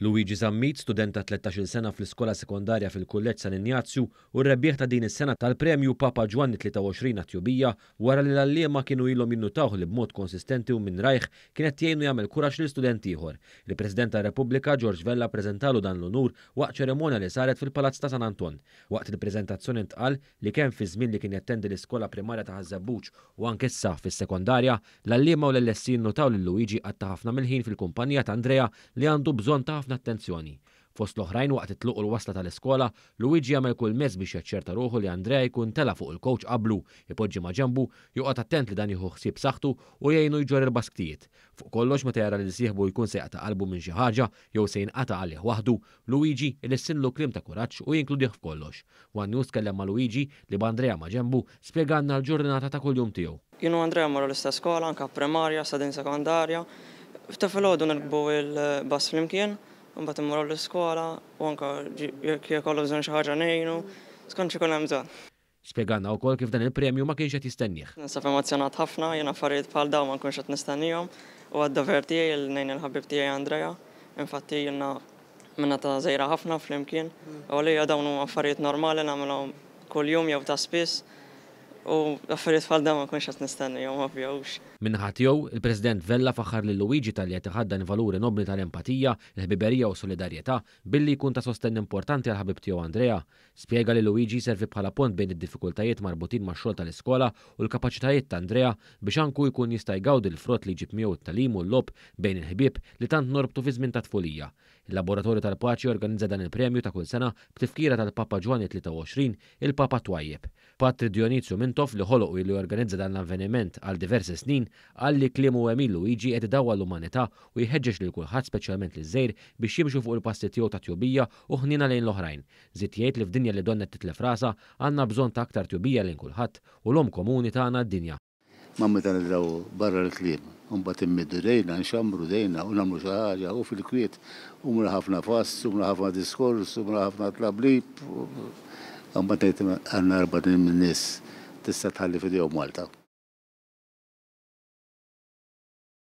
Luigi Zammit, student ta' 13-il sena fl-iskola sekondarja fil-Kulleġġ San Injazju u r-rebbieħ ta' din is-sena tal-Premju Papa Ġwanni 23 għat-Tjubija wara li l-għalliema kienu ilhom jinnutawh li b'mod konsistenti u minn rajh kien qed jgħinu jagħmel kuraġġ lil student ieħor. Il-President tar-Repubblika, George Vella ppreżentalu dan l-unur waqt ċerimonja li saret fil-Palazz ta' San Anton. Waqt il-preżentazzjoni ntqal li kemm fiż-żmien li kien jattendi l-iskola primarja ta' Ħaż-Żebbuġ u anke issa fis-sekondarja, l-għalliema u l-LSE nnutaw li Luigi qatta' ħafna mill-ħin fil-kumpanija ta' Andrea li għandu bżonn ta' ħafna attenzjoni. Fost l-oħrajn, waqt it-tluq u l-wasla tal-iskola, Luigi jagħmel kull mezz biex jaċċerta ruħu li Andrea jkun tela' fuq il-kowċ qablu, ipoġġi maġenbu, joqgħod attent li dan jieħu ħsieb saħħtu u jgħinu jġorr il-basktijiet. Fuq kollox, meta jara lil sieħbu jkun se jaqta' qalbu minn xi ħaġa jew se jinqata' għalih waħdu, Luigi ilissinlu kliem ta' kuraġġ u jinkludih f'kollox. One News tkellem ma' Luigi, li b'Andrea maġenbu, spjegalna l-ġurnata ta' kuljum tiegħu. Jien u Andrea mmorru l-istess skola, anke primarja sa din sekondarja. Ta' filgħodu nirkbu l-bus flimkien, imbagħad immorru l-iskola u anke jekk ikollu bżonn xi ħaġa ngħinu, skont x'ikun hemm bżonn. Spjegalna wkoll kif dan il-premju ma kienx qed jistennieh. Ninsab emozzjonat ħafna, jien affarijiet bħal dawn ma nkunx qed nistennihom. Huwa d-dover tiegħi li ngħin il-ħabib tiegħi Andrea. Infatti ilna minn età żgħira ħafna flimkien u għalija dawn huma affarijiet normali nagħmilhom kuljum jew ta' spiss u affarijiet bħal dawn ma nkunx qed nistennihom ovvja hux. Min-naħa tiegħu, il-President Vella faħħar lil Luigi talli qed iħaddan il-valuri nobbli tal-empatija, il-ħbiberija u s-solidarjetà billi jkun ta' sostenn importanti għall-ħabib tiegħu Andrea. Spjega li Luigi jservi bħala pont bejn id-diffikultajiet marbutin max-xogħol tal-iskola u l-kapaċitajiet ta' Andrea biex anku jkun jista' jgawdi l-frott li jġib miegħu t-tagħlim u l-logħob bejn il-ħbieb li tant norbtu fi żmien tat-tfulija. Il-Laboratorju tal-Paċi jorganizza dan il-premju ta' kull sena b'tifkira tal-Papa Ġwanni 23, il-Papa t-Twajjeb. Patri Dionizju Mintoff li ħoloq u ilu jorganizza dan l-avveniment għal diversi snin, qal li kliem u għemil Luigi qed idawwal l-umanità u jħeġġeġ lil kulħadd speċjalment liż-żgħir biex jimxu fuq il-passi tiegħu ta' tjubija u ħniena lejn l-oħrajn. Żied jgħid li f'dinja li donnha qed titlef rasha, għandna bżonn ta' aktar tjubija lejn kulħadd u l-omm komuni tagħna d-dinja. Ma meta nidraw barra l-kliem, u mbagħad immiddu idejna, nxammru idejna u nagħmlu xi ħaġa u fil-kwiet u mla ħafna fass u mla ħafna diskors u mla ħafna tlablib u mbagħad ngħid għandna 4000 min-nies tista' tħalli f'idejhom Malta.